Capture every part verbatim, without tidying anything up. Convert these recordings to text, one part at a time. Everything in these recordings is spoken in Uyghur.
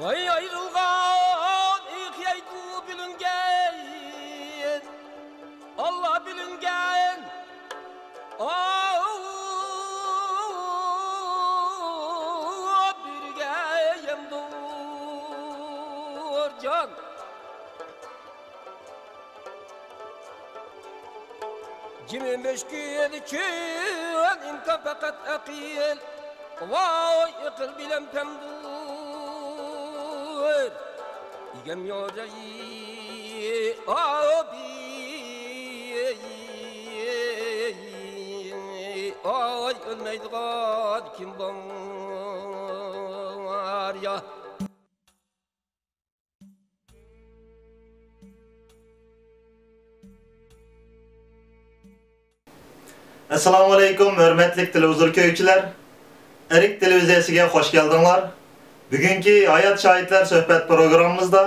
ئاي ئايرىلغان ئېقىيدۇ بىلىنگەن، ئاللا بىلىنگەن. ئاۋۇ بىرگە يەمدۇر جان. جىمى مۈشكۈل چۈن ئىمكان پەقەت ئەقىل. ۋاي ئەقىل بىلەن پەمدۇر ئىگەم يورەي ئابى. ئاي ئۆلمەيدىغان كىم بار يا؟ ئەسسالامۇئەلەيكۇم، ھۆرمەتلىك تېلېۋىزور كۆرگۈچىلەر! ئەرك تېلېۋىزىيەسىگە خۇش كەلدىڭلار. بۈگۈنكى ھايات شاھىتلار سۆھبەت پروگراممىمىزدا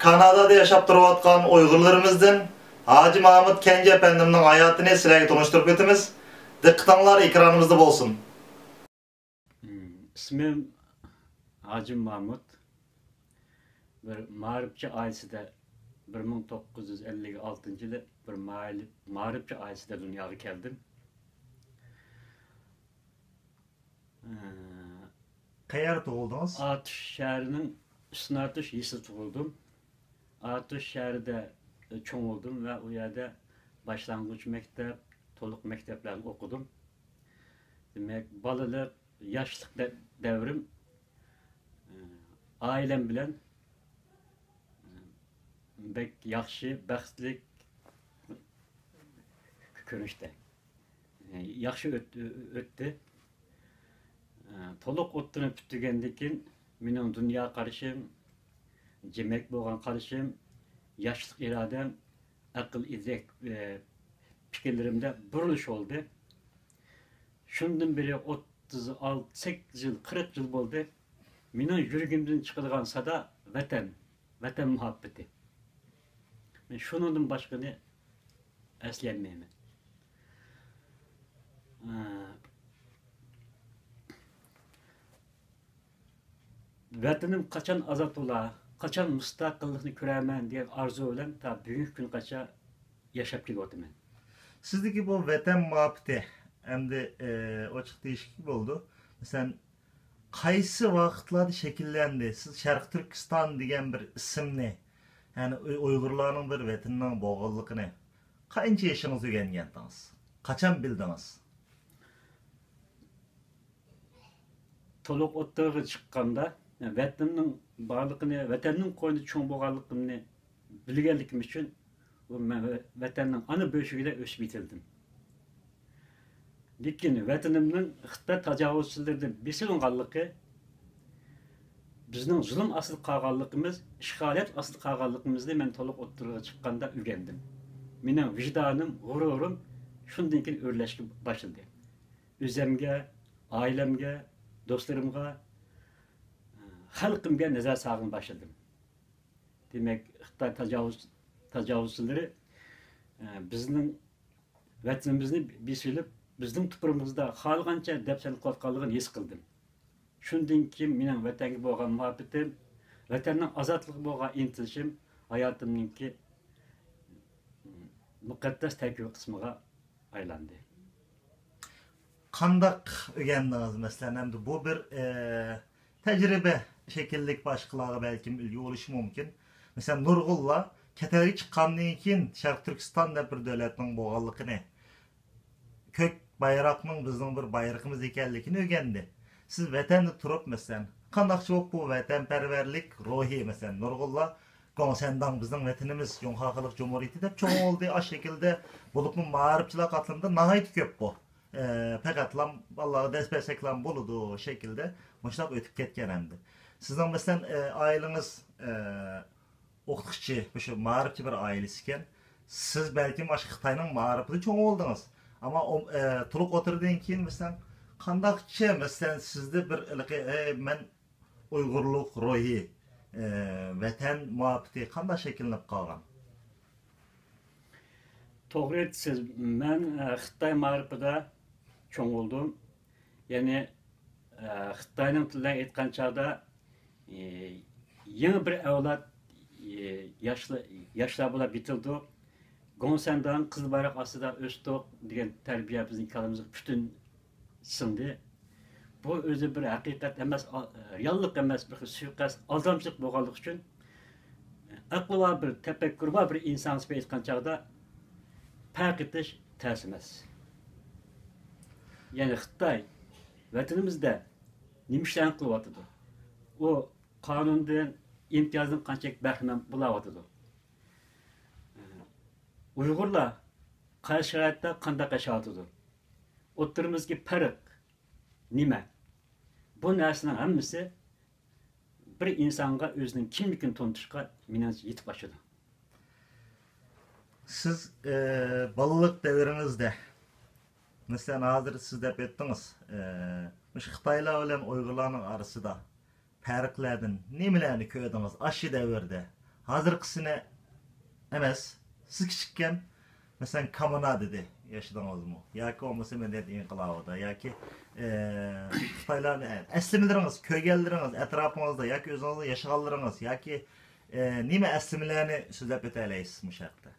كانادادا ياشاپ تۇرۇۋاتقان ئۇيغۇرلىرىمىزدىن ھاجى مامۇت كەنجى ئەپەندىمنىڭ ھاياتىنى سىلەرگە تونۇشتۇرۇپ ئۆتىمىز. دىققىتىڭلار ئېكرانىمىزدا بولسۇن. ئىسمىم ھاجىم مامۇت. بىر مائارىپچى ئائىلىسىدە، بىر مىڭ توققۇز يۈز ئەللىك ئالتىنچى يىلى بىر مائىل-، مائارىپچى ئائىلىسىدە دۇنياغا كەلدىم. ئە، قەيەردە تۇغۇلدىڭىز؟ ئاتۇش شەھىرىنىڭ ئۈستۈن ئاتۇش يېزىسىدا تۇغۇلدۇم. ئاتۇش شەھىرىدە چوڭ بولدۇم ۋە ئۇ يەردە باشلانغۇچ مەكتەپ، تولۇق مەكتەپلەرنى ئوقۇدۇم. دېمەك، بالىلىق، ياشلىق دە-، دەۋرىم، ئە، ئائىلەم بىلەن، ئە، بەك ياخشى، بەختلىك كۆرۈنۈشتە. ئە، ياخشى ئۆت-، ئۆتتى. ئە، تولۇق ئوتتۇرىنى پۈتتۈرگەندىن كېيىن مېنىڭ دۇنيا قارىشىم، جىمەك بولغان قارىشىم، ياشلىق ئىرادەم، ئەقىل ئىدراك، ئە، پىكىرلىرىمدە بۇرۇلۇش بولدى. شۇندىن بېرى ئوتتۇز ئالتە، سەككىز يىل، قىرىق يىل بولدى. مېنىڭ يۈرىكىمدىن چىقىدىغان سادا ۋەتەن، ۋەتەن مۇھەببىتى. مەن شۇنىڭدىن باشقىنى ئەسلىيەلمەيمەن. ئە، ۋەتىنىم قاچان ئازاد بولا، قاچان مۇستەقىللىقنى كۆرەرمەن دېگەن ئارزۇ بىلەن تا بۈگۈنكى كۈنگىچە ياشاپ كېلىۋاتىمەن. سىزدىكى بۇ ۋەتەن مۇھەببىتى ئەمدى، ئى، ئوچۇق دېيىشكە بولىدۇ. مەسىلەن، قايسى ۋاقىتلاردا شەكىللەندى؟ سىز شەرقىي تۈركىستان دېگەن بىر ئىسىمنى، يەنى ئۇي-، ئۇيغۇرلارنىڭ بىر ۋەتىنىنىڭ بولغانلىقىنى قانچە يېشىڭىزدا ئۆگەنگەنتىڭىز؟ قاچان بىلدىڭىز؟ تولۇق ئوتتۇرىغا چىققاندا، ۋەتىنىمنىڭ بارلىقىنى، ۋەتەننىڭ قوينىدا چوڭ بولغانلىقىمنى بىلگەنلىكىم ئۈچۈن، بۇ مەن ۋەتەننىڭ ئانا بۆشۈكىدە ئۆسۈپ يېتىلدىم. لېكىن ۋەتىنىمنىڭ خىتاي تاجاۋۇزچىلىرىدىن بېسىلغانلىقى، بىزنىڭ زۇلۇم ئاستىدا قالغانلىقىمىز، ئىشغالىيەت ئاستىدا قالغانلىقىمىزنى مەن تولۇق ئوتتۇرىغا چىققاندا ئۆگەندىم. مېنىڭ ۋىجدانىم، غۇرۇرۇم شۇندىن كېيىن ئۆرلەشكە باشلىدى. ئۆزۈمگە، ئائىلەمگە، دوستلىرىمغا، خەلقىمگە نەزەر سالغىلى باشلىدىم. دېمەك، خىتاي تاجاۋۇز-، تاجاۋۇزچىلىرى، ئە، بىزنىڭ ۋەتىنىمىزنى بېسىۋېلىپ، بىزنىڭ توپىلىرىمىزدا خالىغانچە دەپسەندە قىلىۋاتقانلىقىنى ھېس قىلدىم. شۇندىن كېيىن مېنىڭ ۋەتەنگە بولغان مۇھەببىتىم، ۋەتەننىڭ ئازادلىقىغا بولغان ئىنتىلىشىم ھاياتىمنىڭكى مۇقەددەس تەركىبىي قىسمىغا ئايلاندى. قانداق ئۆگەندىڭىز؟ مەسىلەن، ئەمدى بۇ بىر، ئە، تەجرىبە شەكىللىك باشقىلارغا بەلكىم ئۈلگە بولۇشى مۇمكىن. مەسىلەن، نۇرغۇنلار چەت ئەلگە چىققاندىن كېيىن شەرقىي تۈركىستان دەپ بىر دۆلەتنىڭ بولغانلىقىنى، كۆك بايراقنىڭ بىزنىڭ بىر بايرىقىمىز ئىكەنلىكىنى ئۆگەندى. سىز ۋەتەندە تۇرۇپ، مەسىلەن، قانداقچە بولۇپ بۇ ۋەتەنپەرۋەرلىك روھى، مەسىلەن، نۇرغۇنلار گوڭسەنداڭ بىزنىڭ ۋەتىنىمىز، جۇڭخۇا خەلق جۇمھۇرىيىتى دەپ چوڭ بولدى، ئاشۇ شەكىلدە بولۇپمۇ مائارىپچىلار قاتلىمىدا ناھايىتى كۆپ بۇ. ئە، پەقەتلا بالىلارغا دەرس بەرسەكلا بولىدۇ شەكىلدە مۇشۇنداق ئۆتۈپ كەتكەن ئەمدى. سىزنىڭ، مەسىلەن، ئە، ئائىلىڭىز، ئە، ئوقۇتقۇچى، مۇشۇ مائارىپچى بىر ئائىلىسى ئىكەن. سىز بەلكىم ئاشۇ خىتاينىڭ مائارىپىدا چوڭ بولدىڭىز. ئەمما ئو-، ئە، تولۇق ئوتتۇرىدىن كېيىن، مەسىلەن، قانداقچە، مەسىلەن، سىزدە بىر ھېلىقى، ئەي، مەن ئۇيغۇرلۇق روھى، ئە، ۋەتەن مۇھەببىتى قانداق شەكىللىنىپ قالغان؟ توغرا ئېيتىسىز، مەن، ئە، خىتاي مائارىپىدا چوڭ بولدۇم. يەنى، ئە، خىتاينىڭ تىلى بىلەن ئېيتقان چاغدا، ئى، يېڭى بىر ئەۋلاد، ئى، ياشلا-، ياشلار بولاپ يېتىلدۇق. گوڭسەنداڭ قىزىل بايراق ئاستىدا ئۆستۇق دېگەن تەربىيە بىزنىڭ كاللىمىزغا پۈتۈن سىڭدى. بۇ ئۆزى بىر ھەقىقەت ئەمەس، ئا-، رېئاللىق ئەمەس، بىر خىل سۇيىقەست، ئالدامچىلىق بولغانلىقى ئۈچۈن، ئەقلى بار بىر، تەپەككۇرى بار بىر ئىنسان سۈپىتىدە ئېيتقان چاغدا، پەرق ئېتىش تەس ئەمەس. يەنى خىتاي ۋەتىنىمىزدە نېمە ئىشلارنى قىلىۋاتىدۇ؟ ئۇ قانۇندىن، ئىمتىيازدىن قانچىلىك بەھرىمەن بولاۋاتىدۇ؟ ئۇيغۇرلار قايسى شارائىتتا قانداق ياشاۋاتىدۇ؟ ئوتتۇرىمىزدىكى پەرق نېمە؟ بۇ نەرسىنىڭ ھەممىسى بىر ئىنسانغا ئۆزىنىڭ كىملىكىنى تونۇتۇشقا، مېنىڭچە، يېتىپ ئاشىدۇ. سىز، ئى، بالىلىق دەۋرىڭىزدە، مەسىلەن، ھازىر سىز دەپ ئۆتتىڭىز، ئى، مۇشۇ خىتايلار بىلەن ئۇيغۇرلارنىڭ ئارىسىدا پەرقلەردىن نېمىلەرنى كۆردىڭىز ئاشۇ دەۋردە؟ ھازىرقىسىنى ئەمەس، سىز كىچىككەن، مەسىلەن، كامۇنادىدە ياشىدىڭىزمۇ؟ ياكى بولمىسا مەدەنىيەت ئىنقىلابىدا، ياكى، ئى، خىتايلارنى، ئەسلىمىلىرىڭىز، كۆرگەنلىرىڭىز ئەتراپىڭىزدا ياكى ئۆزىڭىزنىڭ ياشىغانلىرىڭىز ياكى، ئى، نېمە ئەسلىمىلەرنى سۆزلەپ ئۆتەلەيسىز مۇشۇ ھەقتە؟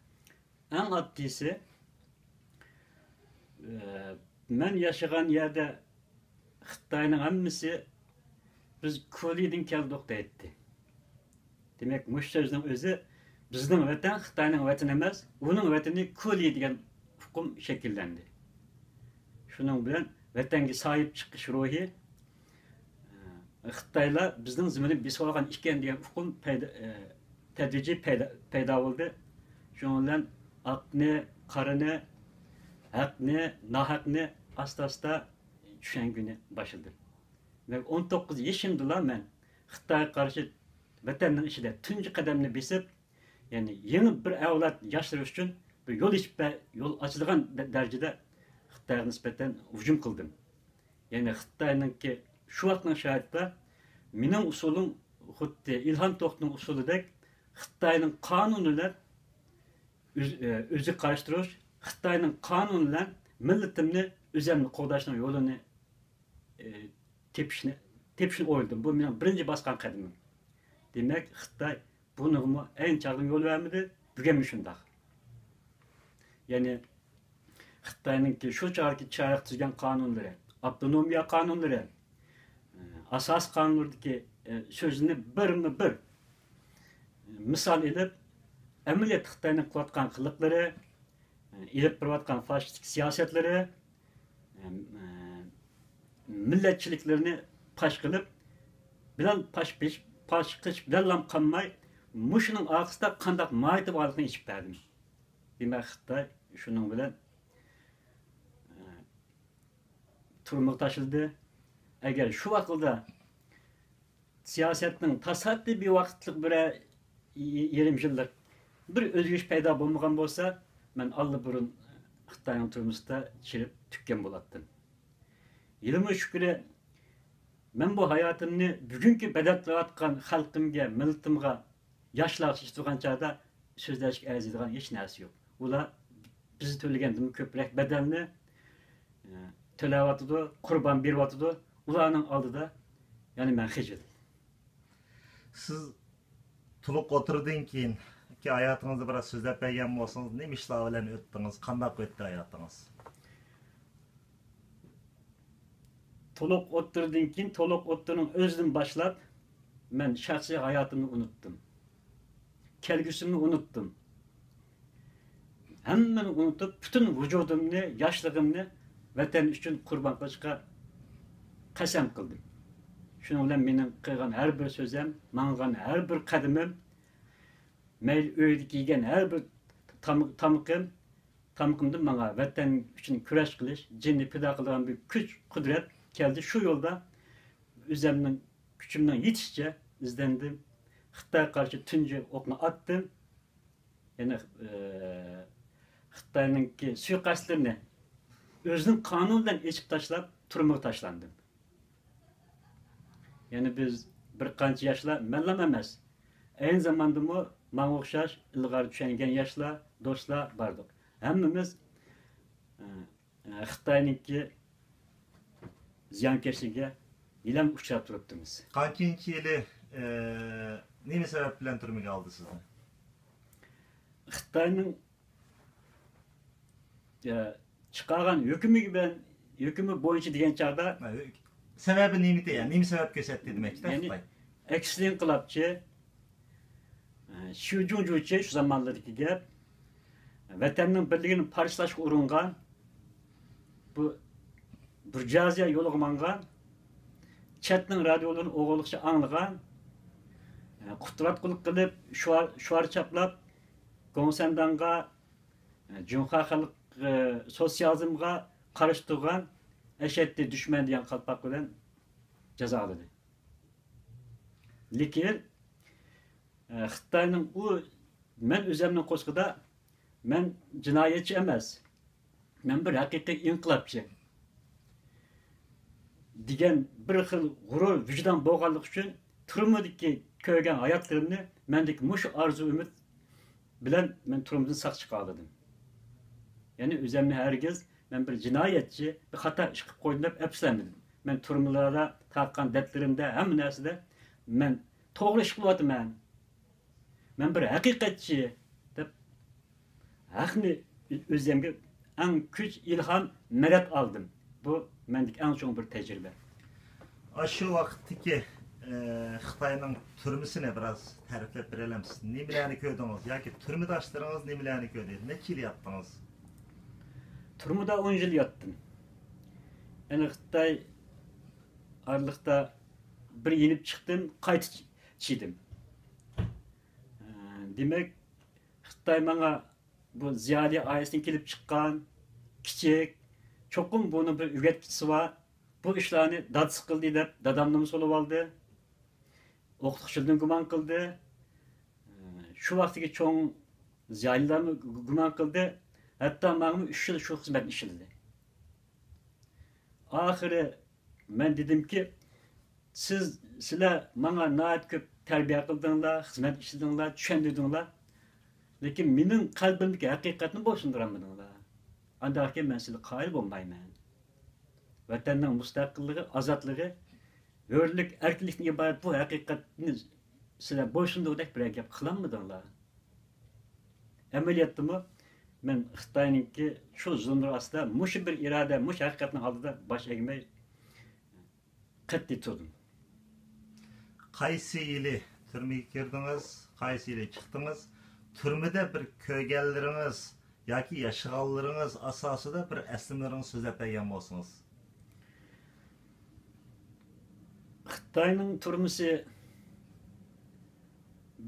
ئەڭ ئاددىيسى، ئى، مەن ياشىغان يەردە خىتاينىڭ ھەممىسى «بىز كولىدىن كەلدۇق» دەيتتى. دېمەك، مۇشۇ سۆزنىڭ ئۆزى «بىزنىڭ ۋەتەن خىتاينىڭ ۋەتىنى ئەمەس، ئۇنىڭ ۋەتىنى كولى» دېگەن ئۇقۇم شەكىللەندى. شۇنىڭ بىلەن ۋەتەنگە ساھىب چىقىش روھى، ئە، خىتايلار بىزنىڭ زېمىننى بېسىۋالغان ئىكەن دېگەن ئۇقۇم پەيدا، ئە، تەدرىجىي پەيدا، پەيدا بولدى. شۇنىڭ بىلەن ئاقنى، قارىنى، ھەقنى، ناھەقنى ئاستا-ئاستا چۈشەنگىلى باشلىدىم. دېمەك، ئون توققۇز يېشىمدىلا مەن خىتايغا قارشى ۋەتەننىڭ ئىچىدە تۇنجى قەدەمنى بېسىپ، يەنى يېڭى بىر ئەۋلاد ياشلىرى ئۈچۈن بىر يول ئېچىپ بە-، يول ئاچىدىغان دە-، دەرىجىدە خىتايغا نىسبەتەن ھۇجۇم قىلدىم. يەنى خىتاينىڭكى شۇ ۋاقىتنىڭ شارائىتىدا مېنىڭ ئۇسۇلۇم خۇددى ئىلھام توختىنىڭ ئۇسۇلىدەك خىتاينىڭ قانۇنى بىلەن ئۆز-، ئۆ-، ئۆزىگە قارشى تۇرۇش، خىتاينىڭ قانۇنى بىلەن مىللىتىمنى، ئۆزۈمنى قوغداشنىڭ يولىنى، ئى، تېپىشنى، تېپىشنى ئويلىدىم. بۇ مېنىڭ بىرىنچى باسقان قەدىمىم. دېمەك، خىتاي بۇنىڭغىمۇ ئەينى چاغدىن يول بەرمىدى، بۈگۈنمۇ شۇنداق. يەنى خىتاينىڭكى شۇ چاغدىكى چىرايلىق تۈزگەن قانۇنلىرى، ئاپتونومىيە قانۇنلىرى، ئاساسىي قانۇنلىرىدىكى، ئى، سۆزنى بىرمۇ بىر مىسال ئېلىپ، ئەمەلىيەتتە خىتاينىڭ قىلىۋاتقان قىلىقلىرى، ئېلىپ بېرىۋاتقان فاشىستىك سىياسەتلىرى، مىللەتچىلىكلىرىنى پاش قىلىپ، بىلەن پاش پېش-، پاش قىلىش بىلەنلا قالماي، مۇشۇنىڭ ئارقىسىدا قانداق ماھىيىتى بارلىقىنى ئېچىپ بەردىم. دېمەك، خىتاي شۇنىڭ بىلەن، ئە، تۈرمىگە تاشلىدى. ئەگەر شۇ ۋاقىتتا سىياسەتنىڭ تاسادىپىي ۋاقىتلىق بىرەر ي-، يېرىم يىللىق بىر ئۆزگىرىش پەيدا بولمىغان بولسا، مەن ئاللىبۇرۇن خىتاينىڭ تۈرمىسىدە چىرىپ تۈگىگەن بولاتتىم. ھېلىمۇ شۈكرى، مەن بۇ ھاياتىمنى بۈگۈنكى بەدەل تۆلەۋاتقان خەلقىمگە، مىللىتىمغا، ياشلارغا ئىشلىتىدىغان چاغدا سۆزلەشكە ئەرزىيدىغان ھېچ نەرسە يوق. ئۇلار بىز تۆلىگەندىنمۇ كۆپرەك بەدەلنى، ئە، تۆلەۋاتىدۇ، قۇربان بېرىۋاتىدۇ. ئۇلارنىڭ ئالدىدا يەنە مەن خىجىل. سىز تولۇق ئوتتۇرىدىن كېيىنكى ھاياتىڭىزدا بىراز سۆزلەپ بەرگەن بولسىڭىز، نېمە ئىشلار بىلەن ئۆتتىڭىز، قانداق ئۆتتى ھاياتىڭىز؟ تولۇق ئوتتۇرىدىن كېيىن، تولۇق ئوتتۇرىنىڭ ئۆزىدىن باشلاپ، مەن شەخسىي ھاياتىمنى ئۇنتتۇم. كەلگۈسىمنى ئۇنتتۇم. ھەممىنى ئۇنتۇپ، پۈتۈن ۋۇجۇدۇمنى، ياشلىقىمنى ۋەتەن ئۈچۈن قۇربان قىلىشقا قەسەم قىلدىم. شۇنىڭ بىلەن مېنىڭ قىلغان ھەر بىر سۆزۈم، ماڭغان ھەر بىر قەدىمىم، مەيلى ئۆيدە يېگەن ھەر بىر تام-، تامىقىم، تامىقىمدىن ماڭا ۋەتەن ئۈچۈن كۈرەش قىلىش، جېنىنى پىدا قىلىدىغان بىر كۈچ، قۇدرەت كەلدى. شۇ يولدا ئۆزۈمنىڭ كۈچۈمنىڭ يېتىشىچە ئىزدەندىم. خىتايغا قارشى تۇنجى ئوقنى ئاتتىم. يەنى، ئى، خىتاينىڭكى سۇيىقەستلىرىنى ئۆزىنىڭ قانۇنى بىلەن ئېچىپ تاشلاپ، تۈرمىگە تاشلاندىم. يەنى بىز بىر قانچە ياشلار، مەنلام ئەمەس، ئەينى زاماندىمۇ ماڭا ئوخشاش ئىلغار چۈشەنگەن ياشلار، دوستلار باردۇق. ھەممىمىز، ئى، خىتاينىڭكى زىيانكەشلىكىگە ھېلىھەم ئۇچراپ تۇرۇپتىمىز. قانچىنچى يىلى ئە، نېمە سەۋەب بىلەن تۈرمىگە ئالدى سىزنى؟ خىتاينىڭ، ئە، چىقارغان ھۆكمى بىلەن، ھۆكمى بويىچە دېگەن چاغدا، ھە، سەۋەبى نېمىدى؟ يەنى نېمە سەۋەب كۆرسەتتى دېمەكچىدە، يەنى خىتاي؟ ئەكسىچە ئىنقىلابچى، ئە، شيۇ جۇڭجۇچى شۇ زامانلىرىدىكى گەپ. ۋەتەننىڭ بىرلىكىنى پارچىلاشقا ئۇرۇنغان، بۇ بۇرژۇئازىيە يولىغا ماڭغان، چەتنىڭ رادىيولىرىنى ئوغرىلىقچە ئاڭلىغان، قۇتراتقۇلۇق قىلىپ، شوئار، شوئار چاپلاپ، گوڭسەنداڭغا، جۇڭخۇا خەلق، سوتسىيالىزمغا قارشى تۇرغان ئەشەددىي دۈشمەن دېگەن قالپاق بىلەن جازالىدى. لېكىن، ئە، خىتاينىڭ ئۇ، مەن ئۆزۈمنىڭ قورسىقىدا، مەن جىنايەتچى ئەمەس، مەن بىر ھەقىقىي ئىنقىلابچى دېگەن بىر خىل غۇرۇر ۋىجدان بولغانلىقى ئۈچۈن، تۈرمىدىكى كۆرگەن ھاياتلىرىمنى مەندىكى مۇشۇ ئارزۇ ئۈمىد بىلەن مەن تۈرمىدىن ساق چىقالىدىم. يەنى ئۆزۈمنى ھەرگىز مەن بىر جىنايەتچى، بىر خاتا ئىش قىلىپ قويدۇم دەپ ئەپسۇسلەنمىدىم. مەن تۈرمىلەردە تارتقان دەردلىرىمدە، ھەممە نەرسىدە مەن توغرا ئىش قىلىۋاتىمەن، مەن بىر ھەقىقەتچى دەپ ھەقنى ئۆزۈمگە ئەڭ كۈچ، ئىلھام، مەدەت ئالدىم. بۇ مەندىكى ئەڭ چوڭ بىر تەجرىبە. ئاشۇ ۋاقىتتىكى، ئە، خىتاينىڭ تۈرمىسىنى بىراز تەرىپلەپ بېرەلەمسىز؟ نېمىلەرنى كۆردىڭىز؟ ياكى تۈرمىداشلىرىڭىز نېمىلەرنى كۆردى؟ نەچچە يىل ياتتىڭىز؟ تۈرمىدە ئون يىل ياتتىم. يەنى خىتاي ئارىلىقتا بىر يېنىپ چىقتىم، قايتا چىدىم. ئە، دېمەك، خىتاي ماڭا بۇ زىيالىي ئائىلىسىدىن كېلىپ چىققان، كىچىك، چوقۇم بۇنىڭ بىر ئۆگەتكۈچىسى بار، بۇ ئىشلارنى دادىسى قىلدى دەپ دادامنىمۇ سولىۋالدى. ئوقۇتقۇچىلىرىدىن گۇمان قىلدى. شۇ ۋاقىتتىكى چوڭ زىيالىيلارمۇ گۇمان قىلدى. ھەتتا ماڭىمۇ ئۈچ يىل شۇ خىزمەتنى ئىشلىدى. ئاخىرى مەن دېدىمكى، سىز، سىلەر ماڭا ناھايىتى كۆپ تەربىيە قىلدىڭلار، خىزمەت ئىشلىدىڭلار، چۈشەندۈردۈڭلار. لېكىن مېنىڭ قەلبىمدىكى ھەقىقەتنى بويسۇندۇرالمىدىڭلار. ئانداقكەن مەن سىلەرگە قايىل بولمايمەن. ۋەتەننىڭ مۇستەقىللىقى، ئازادلىقى، ھۆرلۈك، ئەركىنلىكتىن ئىبارەت بۇ ھەقىقەتنى سىلەر بويسۇندۇرغۇدەك بىرەر گەپ قىلالمىدىڭلار. ئەمەلىيەتتىمۇ مەن خىتاينىڭكى شۇ زۇلۇملىرى ئاستىدا مۇشۇ بىر ئىرادە، مۇشۇ ھەقىقەتنىڭ ئالدىدا باش ئەگمەي قەتئىي تۇردۇم. قايسى يىلى تۈرمىگە كىردىڭىز؟ قايسى يىلى چىقتىڭىز؟ تۈرمىدە بىر كۆرگەنلىرىڭىز ياكى ياشىغانلىرىڭىز ئاساسىدا بىر ئەسلىمىلىرىڭىزنى سۆزلەپ بەرگەن بولسىڭىز. خىتاينىڭ تۈرمىسى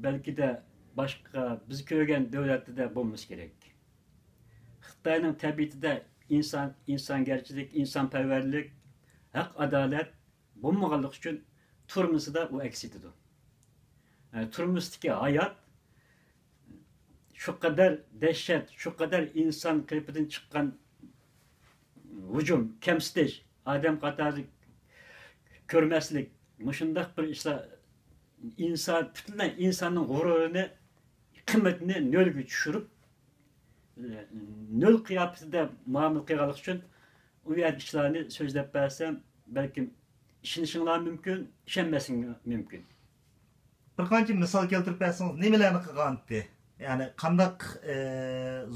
بەلكىدە باشقا بىز كۆرگەن دۆلەتلەردە بولمىسا كېرەك. خىتاينىڭ تەبىئىتىدە ئىنسان، ئىنسانگەرچىلىك، ئىنسانپەرۋەرلىك، ھەق، ئادالەت بولمىغانلىقى ئۈچۈن تۈرمىسىدە ئۇ ئەكس ئېتىدۇ. ئە، تۈرمىسىدىكى ھايات شۇ قەدەر دەھشەت، شۇ قەدەر ئىنسان قېلىپىدىن چىققان ھۇجۇم، كەمسىتىش، ئادەم قاتارىدا كۆرمەسلىك، مۇشۇنداق بىر ئىشلار ئىنسان، پۈتۈنلەي ئىنساننىڭ غۇرۇرىنى، قىممىتىنى نۆلگە چۈشۈرۈپ، نۆل قىياپىتىدە مۇئامىلە قىلغانلىقى ئۈچۈن ئۇ يەردىكى ئىشلارنى سۆزلەپ بەرسەم، بەلكىم ئىشىنىشىڭلار مۇمكىن، ئىشەنمەسلىكىڭلار مۇمكىن. بىر قانچە مىسال كەلتۈرۈپ بەرسىڭىز، نېمىلەرنى قىلغانتى؟ يەنى قانداق، ئى،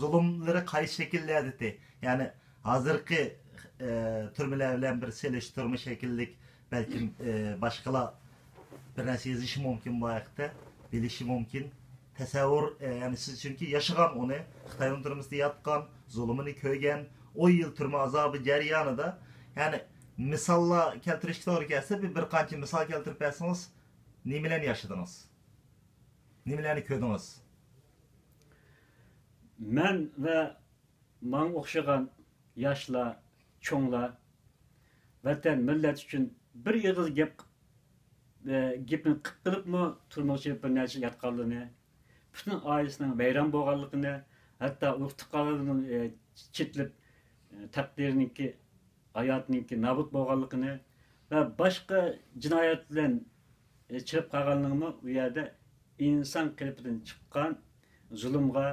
زۇلۇملىرى قايسى شەكىللەردىتى؟ يەنى ھازىرقى، ئى، تۈرمىلەر بىلەن بىر سېلىشتۇرما شەكىللىك، بەلكىم، ئى، باشقىلار بىر نەرسە يېزىشى مۇمكىن بۇ ھەقتە، بىلىشى مۇمكىن. تەسەۋۋۇر، ئى، يەنى سىز چۈنكى ياشىغان ئۇنى، خىتاينىڭ تۈرمىسىدە ياتقان، زۇلۇمىنى كۆرگەن، ئون يىل تۈرمە ئازابى جەريانىدا، يەنى مىساللار كەلتۈرۈشكە توغرا كەلسە، بىر، بىر قانچە مىسال كەلتۈرۈپ بەرسىڭىز، نېمىلەرنى ياشىدىڭىز؟ نېمىلەرنى كۆردىڭىز؟ مەن ۋە ماڭا ئوخشىغان ياشلار، چوڭلار ۋەتەن، مىللەت ئۈچۈن بىر ئېغىز گەپ، ئە، گېپىنى قىلىپ قىلىپمۇ تۈرمىگە چېلىپ بىر نەچچە يىل ياتقانلىرىنى، پۈتۈن ئائىلىسىنىڭ ۋەيران بولغانلىقىنى، ھەتتا ئۇرۇق-تۇغقانلىرىنىڭ، ئە، چېتىلىپ، ئە، تەقدىرىنىڭكى، ھاياتىنىڭكى نابۇت بولغانلىقىنى ۋە باشقا جىنايەت بىلەن، ئە، چىرىپ قالغانلىقىنىمۇ ئۇ يەردە ئىنسان قېلىپىدىن چىققان زۇلۇمغا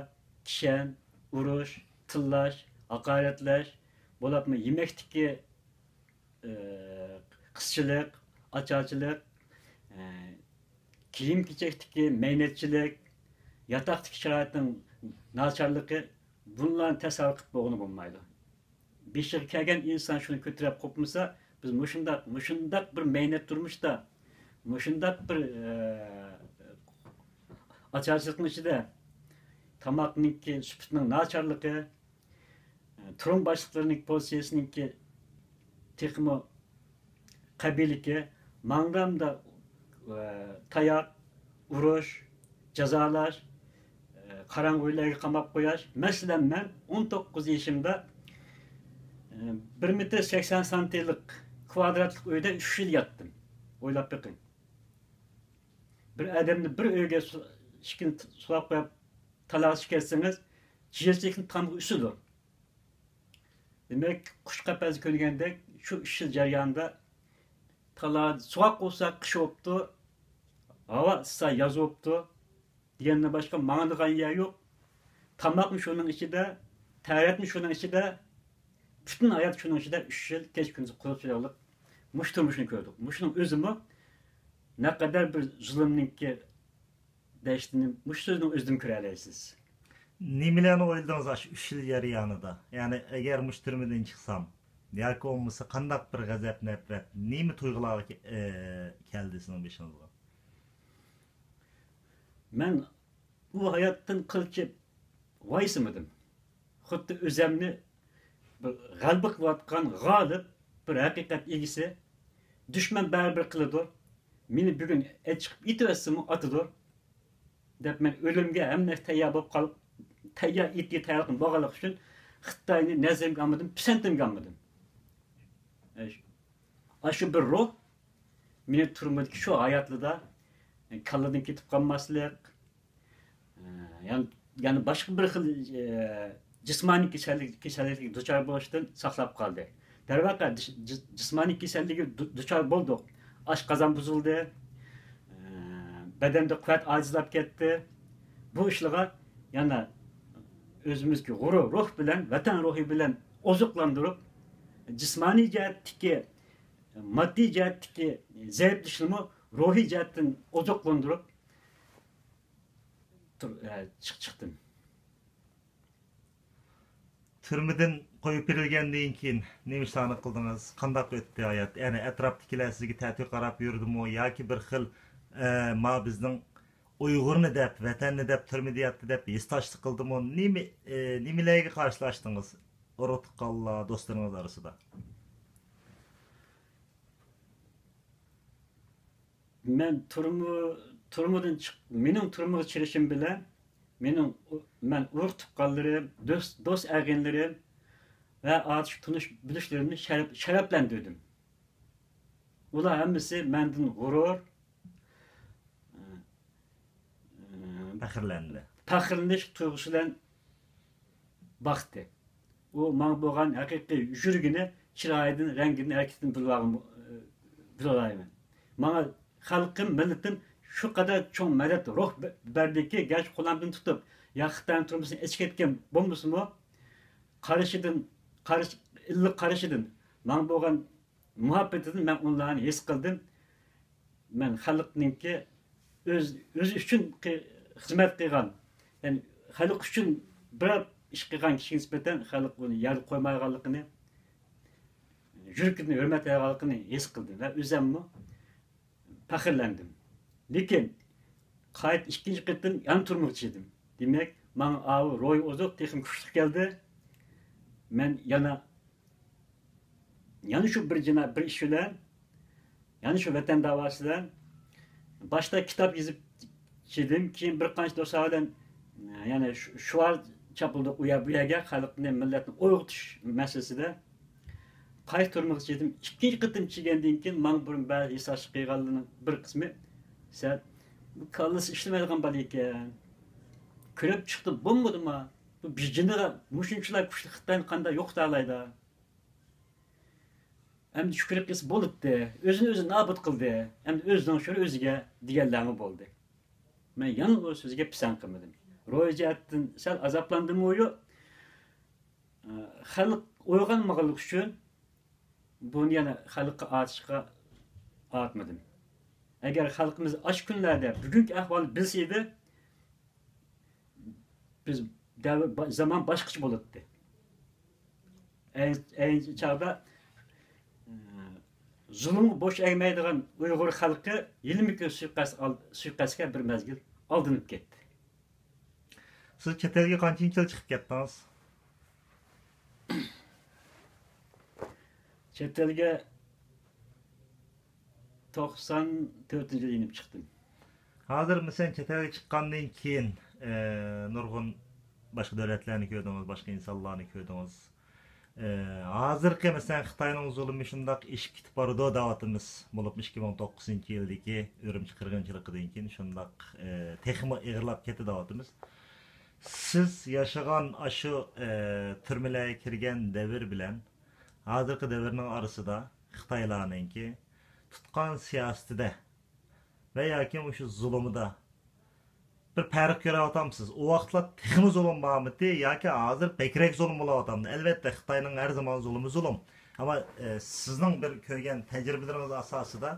كىشەن، ئۇرۇش، تىللاش، ھاقارەتلەش، بولۇپمۇ يېمەكتىكى، ئى، قىسچىلىق، ئاچارچىلىق، ئى، كىيىم-كېچەكتىكى مەينەتچىلىك، ياتاقتىكى شارائىتنىڭ ناچارلىقى، بۇنىلارنى تەسەۋۋۇر قىلىپ بولغىلى بولمايدۇ. بېشىغا كەلگەن ئىنسان شۇنى كۆتۈرۈپ قوپمىسا، بىز مۇشۇنداق، مۇشۇنداق بىر مەينەت تۇرمۇشتا، مۇشۇنداق بىر، ئە، ئاچارچىلىقنىڭ ئىچىدە تاماقنىڭكى سۈپىتىنىڭ ناچارلىقى، تۇرۇم باشلىقلىرىنىڭ پوزىتسىيىسىنىڭكى تېخىمۇ قەبىھلىكى، ماڭدامدا، ئە، تاياق، ئۇرۇش، جازالاش، ئە، قاراڭغۇ ئۆيلەرگە قاماپ قويۇش. مەسىلەن، مەن ئون توققۇز يېشىمدا، ئە، بىر مېتىر سەكسەن سانتىلىق كۋادراتلىق ئۆيدە ئۈچ يىل ياتتىم. ئويلاپ بېقىڭ. بىر ئادەمنى بىر ئۆيگە سو-، ئىشىكنى سولاپ قويۇپ، تالاغا چىقىپ كەتسىڭىز، جىرچىكنى تامغا ئۈسىدۇ. دېمەك، قۇش قەپەسكە كۆنگەندەك، شۇ ئۈچ يىل جەريانىدا تالا سوغۇق بولسا قىش بوپتۇ، ھاۋا ئىسسا ياز بوپتۇ دېگەندىن باشقا ماڭىدىغان يەر يوق. تاماقمۇ شۇنىڭ ئىچىدە، تەرەتمۇ شۇنىڭ ئىچىدە، پۈتۈن ھايات شۇنىڭ ئىچىدە ئۈچ يىل كەچ كۈندۈز قۇرۇق سۇياقلىق مۇشۇ تۇرمۇشنى كۆردۇق. مۇشۇنىڭ ئۆزىمۇ نەقەدەر بىر زۇلۇمنىڭكى دەشتىنى مۇشۇ سۆزنىڭ ئۆزىدىن كۆرەلەيسىز. نېمىلەرنى ئويلىدىڭىز ئاشۇ ئۈچ يىل جەريانىدا؟ يەنى ئەگەر مۇشۇ تۈرمىدىن چىقسام، ياكى بولمىسا قانداق بىر غەزەپ، نەپرەت، نېمە تۇيغۇلارغا كە-، ئە، كەلدى سىزنىڭ بېشىڭىزغا؟ مەن بۇ ھاياتتىن قىلچە ۋايسىمىدىم. خۇددى ئۆزەمنى بىر غەلىبە قىلىۋاتقان غالىب بىر ھەقىقەت ئىگىسى. دۈشمەن بەرىبىر قىلىدۇ. مېنى بۈگۈن ئېچىقىپ ئېتىۋەتسىمۇ ئاتىدۇ، دەپ مەن ئۆلۈمگە ھەممە نەرسە تەييار بولۇپ قال-، تەييار ئېتىگە تەييارلىقىم بولغانلىقى ئۈچۈن خىتاينى نەزىرىمگە ئالمىدىم، پىسەنتىمگە ئالمىدىم. ئاشۇ بىر روھ مېنى تۈرمىدىكى شۇ ھاياتلىدا كاللىدىن كېتىپ قالماسلىق، يەنى، يەنى باشقا بىر خىل، ئە، جىسمانىي كېسەللىك، كېسەللىككە دۇچار بولۇشتىن ساقلاپ قالدى. دەرۋەقە، جىس-، جىس-، جىسمانىي كېسەللىككە دۇ-، دۇچار بولدۇق. ئاشقازان بۇزۇلدى، ئە، بەدەندە قۇۋۋەت ئاجىزلاپ كەتتى. بۇ ئىشلارغا يەنە ئۆزىمىزدىكى غۇرۇر روھ بىلەن، ۋەتەن روھى بىلەن ئوزۇقلاندۇرۇپ، جىسمانىي جەھەتتىكى، ماددىي جەھەتتىكى زەئىپلىشىشنىمۇ روھىي جەھەتتىن ئوزۇقلاندۇرۇپ، تۇر-، ئە، چىق-، چىقتىم. تۈرمىدىن قويۇپ بېرىلگەندىن كېيىن نېمە ئىشلارنى قىلدىڭىز؟ قانداق ئۆتتى ھايات؟ يەنى ئەتراپتىكىلەر سىزگە تەتۈر قاراپ يۈردىمۇ ياكى بىر خىل، ئە، ما بىزنىڭ ئۇيغۇرنى دەپ، ۋەتەننى دەپ تۈرمىدە ياتتى دەپ ھېسداشلىق قىلدىمۇ؟ نېمە، ئە، نېمىلەرگە قارشىلاشتىڭىز؟ ئۇرۇق تۇغقانلار، دوستلىرىڭىز ئارىسىدا؟ مەن تۈرمە، تۈرمىدىن چىق-، مېنىڭ تۈرمىگە چىرىشىم بىلەن مېنىڭ ئۇ-، مەن ئۇرۇق تۇغقانلىرىم، دوست، دوست ئەغىنىلىرىم ۋە ئاتۇش تونۇش بىلىشلىرىمنى شەرەپ-، شەرەپلەندۈردۈم. ئۇلار ھەممىسى مەندىن غۇرۇر، پەخىرلەندى. پەخىرلىنىش تۇيغۇسى بىلەن باقتى. ئۇ ماڭا بولغان ھەقىقىي يۈرىكىنى، چىرايىدىن، رەڭگىدىن، ھەرىكىتىدىن بىلىۋالغان، بىلەلەيمەن. ماڭا خەلقىم، مىللىتىم شۇ قەدەر چوڭ مەدەت، روھ بە-، بەردىكى، گەرچە قولۇمدىن تۇتۇپ، يا خىتاينىڭ تۈرمىسىنى ئېچىپ كەتكەن بولمىسىمۇ، قارىشىدىن، قارىش-، ئىللىق قارىشىدىن، ماڭا بولغان مۇھەببىتىدىن مەن ئۇلارنى ھېس قىلدىم. مەن خەلقنىڭكى ئۆز-، ئۆزى ئۈچۈن قى-، خىزمەت قىلغان، يەنى خەلق ئۈچۈن بىرەر ئىش قىلغان كىشىگە نىسبەتەن خەلق ئۇنى يەردە قويمايدىغانلىقىنى، يۈرىكىدىن ھۆرمەت قىلىدىغانلىقىنى ھېس قىلدىم ۋە ئۆزۈممۇ پەخىرلەندىم. لېكىن قايتا ئىككىنچى قېتىم يەنە تۈرمىگە چىدىم. دېمەك، ماڭا ئاۋۇ روھىي ئوزۇق تېخىمۇ كۈچلۈك كەلدى. مەن يەنە، يەنە شۇ بىر جىنايەت، بىر ئىش بىلەن، يەنە شۇ ۋەتەن داۋاسى بىلەن باشتا كىتاب يېزىپ چىدىم. كېيىن بىر قانچە دوستلار بىلەن، يەنە شۇ-، شوئار چاپلىدۇق ئۇ يەر، بۇ يەرگە خەلقنى، مىللەتنى ئويغىتىش مەسىلىسىدە. قايتا تۈرمىگە چىدىم. ئىككىنچى قېتىم چىگەندىن كېيىن ماڭا بۇرۇن بەزى ھېسداشلىق قىلغانلارنىڭ بىر قىسمى، سەن بۇ كاللىسى ئىشلىمەيدىغان بالا ئىكەن. كۆرۈپ چىقتى، بولمىدىما؟ بۇ بېجىنىغا مۇشۇنچىلا كۈچلۈك خىتاينى قانداق يوقىتالايدۇ؟ ئەمدى شۈكرى قىلسا بولۇپتۇ. ئۆزىنى ئۆزى نابۇت قىلدى. ئەمدى ئۆزىنىڭ شورى ئۆزىگە دېگەنلەرمۇ بولدى. مەن يەنە ئۇ سۆزگە پىسەنت قىلمىدىم. روھىي جەھەتتىن سەل ئازابلاندىمۇ يوق. خەلق ئويغانمىغانلىقى ئۈچۈن بۇنى يەنە خەلققە ئارتىشقا ئارتمىدىم. ئەگەر خەلقىمىز ئاشۇ كۈنلەردە بۈگۈنكى ئەھۋالنى بىلسە ئىدى، بىز دەۋر، زامان باشقىچە بولاتتى. ئەينى، ئەينى چاغدا، ئە، زۇلۇمغا بوش ئەگمەيدىغان ئۇيغۇر خەلقى يىلمىكى سۇيىقەست ئال-، سۇيىقەستكە بىر مەزگىل ئالدىنىپ كەتتى. سىز چەت ئەلگە قانچىنچى يىل چىقىپ كەتتىڭىز؟ چەت ئەلگە توقسان تۆتىنچى يىلى يېنىپ چىقتىم. ھازىر، مەسىلەن، چەت ئەلگە چىققاندىن كېيىن، ئە، نۇرغۇن باشقا دۆلەتلەرنى كۆردىڭىز، باشقا ئىنسانلارنى كۆردىڭىز. ئە، ھازىرقى، مەسىلەن، خىتاينىڭ زۇلۇمى شۇنداق ئېشىپ كېتىپ بارىدۇ دەۋاتىمىز. بولۇپمۇ ئىككى مىڭ توققۇزىنچى يىلدىكى ئۈرۈمچى قىرغىنچىلىقىدىن كېيىن شۇنداق، ئە، تېخىمۇ ئېغىرلاپ كەتتى دەۋاتىمىز. سىز ياشىغان ئاشۇ، ئە، تۈرمىلەرگە كىرگەن دەۋر بىلەن ھازىرقى دەۋرنىڭ ئارىسىدا خىتايلارنىڭكى تۇتقان سىياسىتىدە ۋە ياكى مۇشۇ زۇلۇمىدا بىر پەرق كۆرۈۋاتامسىز؟ ئۇ ۋاقىتلار تېخىمۇ زۇلۇم بارمىدى ياكى ھازىر بەكرەك زۇلۇم بولۇۋاتامدۇ؟ ئەلۋەتتە، خىتاينىڭ ھەر زامان زۇلۇمى زۇلۇم. ئەمما، ئە، سىزنىڭ بىر كۆرگەن تەجرىبىلىرىڭىز ئاساسىدا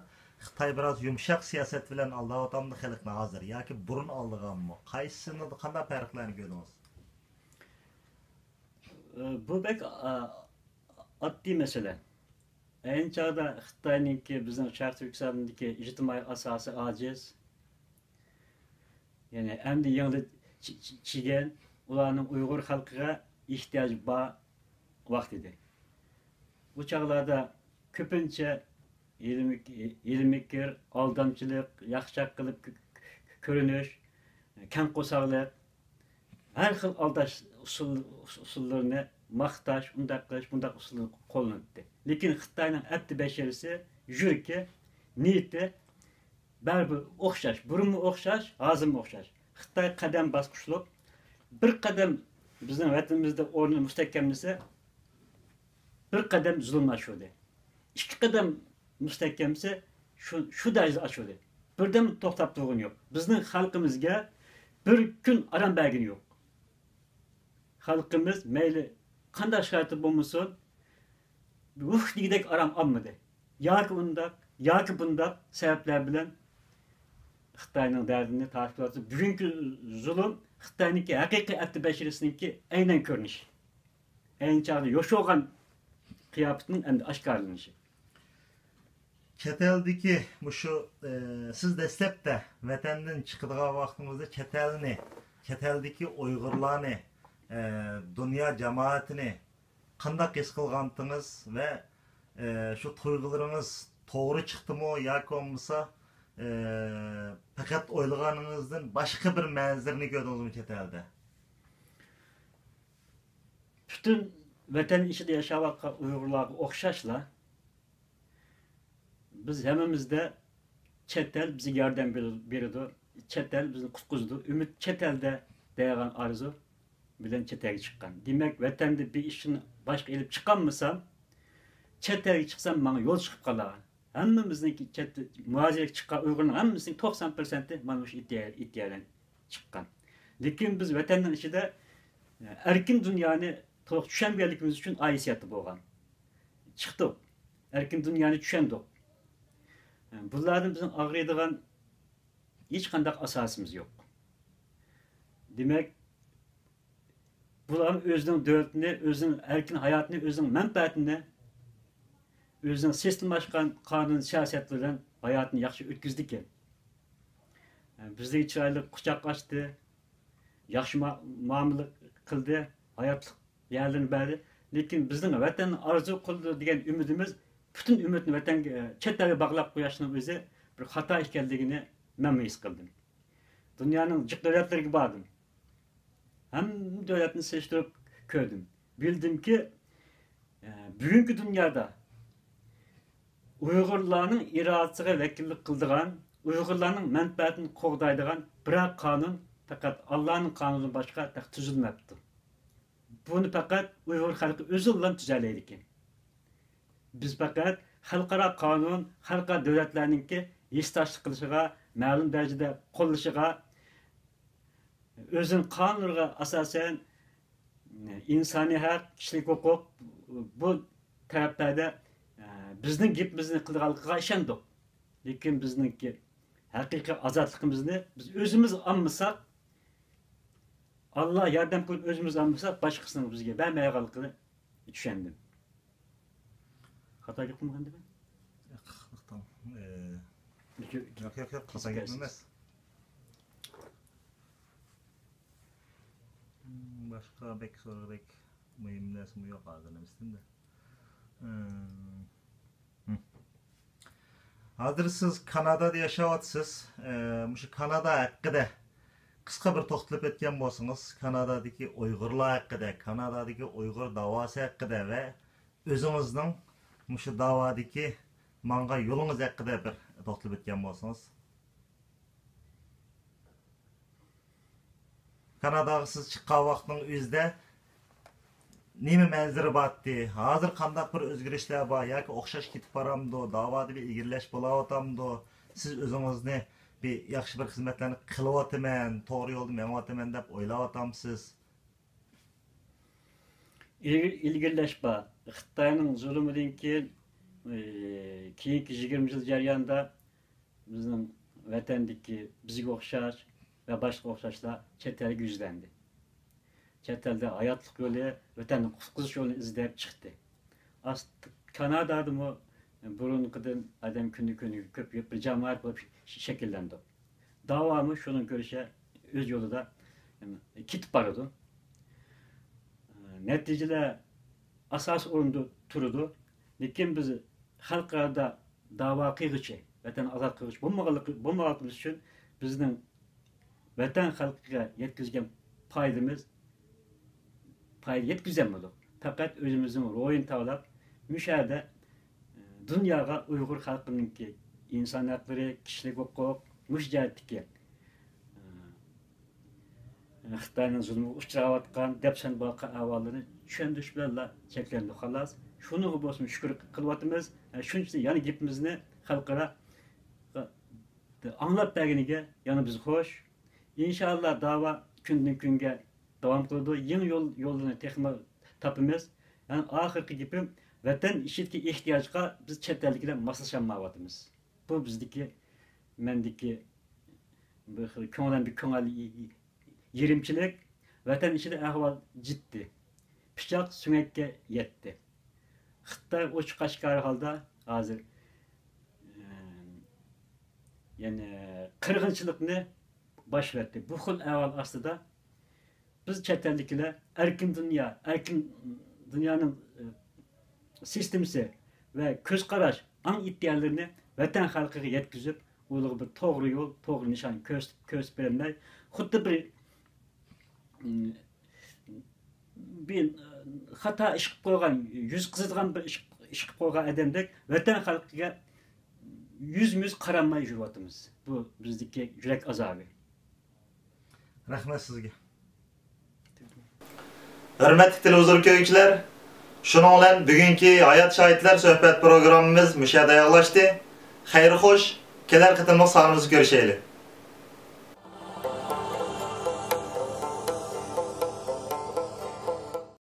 خىتاي بىراز يۇمشاق سىياسەت بىلەن ئالداۋاتامدۇ خەلقنى ھازىر ياكى بۇرۇن ئالدىغانمۇ؟ قايسىسىنىڭدا قانداق پەرقلەرنى كۆردىڭىز؟ ئە، بۇ بەك، ئە، ئاددىي مەسىلە. ئەينى چاغدا خىتاينىڭكى بىزنىڭ شەرقىي تۈركىستاندىكى ئىجتىمائىي ئاساسى ئاجىز، يەنى ئەمدى يېڭىدىن چى-، چى-، چىگەن، ئۇلارنىڭ ئۇيغۇر خەلقىگە ئېھتىياجى بار ۋاقتىدى. بۇ چاغلاردا كۆپىنچە ھىيلە-، ھىيلە-مىكىر، ئالدامچىلىق، ياخشىچاق قىلىپ كۆ-، كۆ-، كۆرۈنۈش، كەڭ قورساقلىق، ھەر خىل ئالداش ئۇسۇل-، ئۇسۇللىرىنى، ماختاش، ئۇنداق قىلىش، بۇنداق ئۇسۇللىرىنى قوللىنىتتى. لېكىن خىتاينىڭ ئەپتى بەشىرىسى، يۈرىكى، نىيىتى بەرىبىر ئوخشاش، بۇرۇنمۇ ئوخشاش، ھازىرمۇ ئوخشاش. خىتاي قەدەم باسقۇچلۇق، بىر قەدەم بىزنىڭ ۋەتىنىمىزدە ئورنىنى مۇستەھكەملىسە، بىر قەدەم زۇلۇمنى ئاشۇردى. ئىككى قەدەم مۇستەھكەملىسە، شۇ، شۇ دەرىجىدە ئاشۇردى. بىردەم توختاپ تۇرغىنى يوق. بىزنىڭ خەلقىمىزگە بىر كۈن ئارام بەرگىنى يوق. خەلقىمىز مەيلى قانداق شارائىتتا بولمىسۇن، ئۇھ دېگۈدەك ئارام ئالمىدى. ياكى ئۇنداق، ياكى بۇنداق سەۋەبلەر بىلەن خىتاينىڭ دەردىنى تارتىپ كېلىۋاتىدۇ. بۈگۈنكى زۇلۇم خىتاينىڭكى ھەقىقىي ئەپتى بەشىرىسىنىڭكى ئەينەن كۆرۈنۈشى. ئەينى چاغدا يوشۇرغان قىياپىتىنىڭ ئەمدى ئاشكارىلىنىشى. چەت ئەلدىكى مۇشۇ، ئە، سىز دەسلەپتە ۋەتەندىن چىقىدىغان ۋاقتىڭىزدا چەت ئەلنى، چەت ئەلدىكى ئۇيغۇرلارنى، ئە، دۇنيا جامائىتىنى قانداق ھېس قىلغانتىڭىز ۋە، ئە، شۇ تۇيغۇلىرىڭىز توغرا چىقتىمۇ ياكى بولمىسا، ئە، پەقەت ئويلىغىنىڭىزدىن باشقا بىر مەنزىرىنى كۆردىڭىزمۇ چەت ئەلدە؟ پۈتۈن ۋەتەن ئىچىدە ياشاۋاتقان ئۇيغۇرلارغا ئوخشاشلا، بىز ھەممىمىزدە چەت ئەل بىزگە ياردەم بېرىدۇ، چەت ئەل بىزنى قۇتقۇزىدۇ، ئۈمىد چەت ئەلدە دەيدىغان ئارزۇ بىلەن چەت ئەلگە چىققان. دېمەك، ۋەتەندە بىر ئىشنى باشقا ئېلىپ چىقالمىسام، چەت ئەلگە چىقسام ماڭا يول چىقىپ قالار. ھەممىمىزنىڭكى چەت، مۇھاجىرەتكە چىققان ئۇيغۇرنىڭ ھەممىسىنىڭ توقسان پىرسەنتى مانا مۇشۇ ئىدىيە، ئىدىيەدىن چىققان. لېكىن بىز ۋەتەننىڭ ئىچىدە ئەركىن دۇنيانى تولۇق چۈشەنمىگەنلىكىمىز ئۈچۈن ئايرى ھېسسىياتتا بولغان. چىقتۇق. ئەركىن دۇنيانى چۈشەندۇق. بۇلاردىن بىزنىڭ ئاغرىيدىغان ھېچقانداق ئاساسىمىز يوق. دېمەك، بۇلار ئۆزىنىڭ دۆلىتىنى، ئۆزىنىڭ ئەركىن ھاياتىنى، ئۆزىنىڭ مەنپەئەتىنى، ئۆزىنىڭ سىستېمىلاشقان قانۇن سىياسەت بىلەن ھاياتىنى ياخشى ئۆتكۈزىدىكەن. بىزگە چىرايلىق قۇچاق ئاچتى، ياخشى ما-، مۇئامىلە قىلدى، ھاياتلىق يەرلىرىنى بەردى. لېكىن بىزنىڭ ۋەتەننى ئارزۇ قىلىدۇ دېگەن ئۈمىدىمىز، پۈتۈن ئۈمىدنى ۋەتەنگە، چەت ئەلگە باغلاپ قويۇشنىڭ ئۆزى بىر خاتا ئىكەنلىكىنى مەنمۇ ھېس قىلدىم. دۇنيانىڭ جىق دۆلەتلىرىگە باردىم. ھەممە دۆلەتنى سېلىشتۇرۇپ كۆردۈم. بىلدىمكى، ئە، بۈگۈنكى دۇنيادا ئۇيغۇرلارنىڭ ئىرادىسىغا ۋەكىللىك قىلىدىغان، ئۇيغۇرلارنىڭ مەنپەئەتىنى قوغدايدىغان بىرەر قانۇن پەقەت ئاللانىڭ قانۇنىدىن باشقا تېخى تۈزۈلمەپتۇ. بۇنى پەقەت ئۇيغۇر خەلقى ئۆزىلا تۈزەلەيدىكەن. بىز پەقەت خەلقئارا قانۇن، خەلقئارا دۆلەتلەرنىڭكى ھېسداشلىق قىلىشىغا، مەلۇم دەرىجىدە قوللىشىغا، ئۆزىنىڭ قانۇنلىرىغا ئاساسەن، ئىنسانىي ھەق، كىشىلىك ھوقۇق، بۇ تەرەپلەردە، ئە، بىزنىڭ گېپىمىزنى قىلىدىغانلىقىغا ئىشەندۇق. لېكىن بىزنىڭكى ھەقىقىي ئازادلىقىمىزنى بىز ئۆزىمىز ئالمىساق، ئاللا ياردەم قىلىپ ئۆزىمىز ئالمىساق، باشقىسىنىڭ بىزگە بەرمەيدىغانلىقىنى چۈشەندىم. خاتا گەپ قىلمىغاندىمەن؟ ياق، ياق، ياق، ياق، خاتا گەپ ئەمەس. باشقا بەك سورىغۇدەك مۇھىم نەرسىمۇ يوق ھازىر نېمىسىدىن-دە. ھازىر سىز كانادادا ياشاۋاتىسىز. ئە، مۇشۇ كانادا ھەققىدە قىسقا بىر توختىلىپ ئۆتكەن بولسىڭىز، كانادادىكى ئۇيغۇرلار ھەققىدە، كانادادىكى ئۇيغۇر داۋاسى ھەققىدە ۋە ئۆزىڭىزنىڭ مۇشۇ داۋادىكى ماڭغان يولىڭىز ھەققىدە بىر توختىلىپ ئۆتكەن بولسىڭىز. كاناداغا سىز چىققان ۋاقىتنىڭ ئۆزىدە نېمە مەنزىرە بارتتى؟ ھازىر قانداق بىر ئۆزگىرىشلەر بار؟ ياكى ئوخشاش كېتىپ بارامدۇ؟ داۋادا بىر ئىلگىرىلەش بولاۋاتامدۇ؟ سىز ئۆزىڭىزنى بىر ياخشى بىر خىزمەتلەرنى قىلىۋاتىمەن، توغرا يولدا مېڭىۋاتىمەن دەپ ئويلاۋاتامسىز؟ ئىلگىرىلەش بار. خىتاينىڭ زۇلۇمىدىن كېيىن، ئى، كېيىنكى يىگىرمە يىل جەريانىدا بىزنىڭ ۋەتەندىكى بىزگە ئوخشاش ۋە باشقا ئوخشاشلار چەت ئەلگە يۈزلەندى. چەت ئەلدە ھاياتلىق يولى، ۋەتەننى قۇتقۇزۇش يولىنى ئىزدەپ چىقتى. ئاست-، كانادادىمۇ بۇرۇنقىدىن ئادەم كۈندىن كۈنگە كۆپىيىپ، بىر جامائەت بولۇپ ش-، شەكىللەندۇق. داۋامۇ شۇنىڭ كۆرۈشىچە ئۆز يولىدا كېتىپ بارىدۇ. نەتىجىلەر ئاساسىي ئورۇندا تۇرىدۇ. لېكىن بىز خەلقئارادا داۋا قىلغۇچى، ۋەتەن ئازاد قىلغۇچى بولمىغانلىقى، بولمىغانلىقىمىز ئۈچۈن بىزنىڭ ۋەتەن خەلقىگە يەتكۈزگەن پايدىمىز، پايدا يەتكۈزەلمىدۇق. پەقەت ئۆزىمىزنىڭ روھىنى تاۋلاپ، مۇشۇ يەردە، ئە، دۇنياغا ئۇيغۇر خەلقىنىڭكى ئىنسان ھەقلىرى، كىشىلىك ھوقۇق، مۇشۇ جەھەتتىكى، ئە، خىتاينىڭ زۇلمىغا ئۇچراۋاتقان، دەپسەندە بولۇۋاتقان ئەھۋاللىرىنى چۈشەندۈرۈش بىلەنلا چەكلەندۇق، خالاس. شۇنىڭغا بولسىمۇ شۈكۈر قىلىۋاتىمىز. ئە، شۇنچىلىك يەنە گېپىمىزنى خەلقئاراغا ئاڭلاپ بەرگىنىگە يەنە بىز خوش. ئىنشائاللا، داۋا كۈندىن كۈنگە داۋام قىلىدۇ. يېڭى يول، يوللىرىنى تېخىمۇ تاپىمىز. يەنى ئاخىرقى گېپىم، ۋەتەن ئىچىدىكى ئېھتىياجغا بىز چەت ئەلدىكى بىلەن ماسلىشالمايۋاتىمىز. بۇ بىزدىكى، مەندىكى بىر خىل كۆڭلەمدىكى كۆڭۈل يېرىمچىلىك. ۋەتەن ئىچىدە ئەھۋال جىددىي. پىچاق سۆڭەككە يەتتى. خىتاي ئوچۇق ئاشكارا ھالدا ھازىر، ئە، يەنى قىرغىنچىلىقنى باشلىۋەتتى. بۇ خىل ئەھۋال ئاستىدا بىز چەت ئەلدىكىلەر ئەركىن دۇنيا، ئەركىن دۇنيانىڭ، ئە، سىستېمىسى ۋە كۆز قاراش، ئاڭ ئىدىيەلىرىنى ۋەتەن خەلقىگە يەتكۈزۈپ، ئۇلارغا بىر توغرا يول، توغرا نىشان كۆرسىتىپ، كۆرسىتىپ بېرەلمەي، خۇددى بىر، ئىم، بىر، ئە، خاتا ئىش قىلىپ قويغان، يۈز قىزىدىغان بىر ئىش، ئىش قىلىپ قويغان ئادەمدەك ۋەتەن خەلقىگە يۈزمۇ يۈز قارالماي يۈرۈۋاتىمىز. بۇ بىزدىكى يۈرەك ئازابى. رەھمەت سىزگە. ھۆرمەتلىك تېلېۋىزور كۆرگۈچىلەر، شۇنىڭ بىلەن بۈگۈنكى ھايات شاھىتلار سۆھبەت پروگراممىمىز مۇشۇ يەردە ئاياغلاشتى. خەير خوش، كېلەر قېتىملىق سانىمىزدا كۆرۈشەيلى.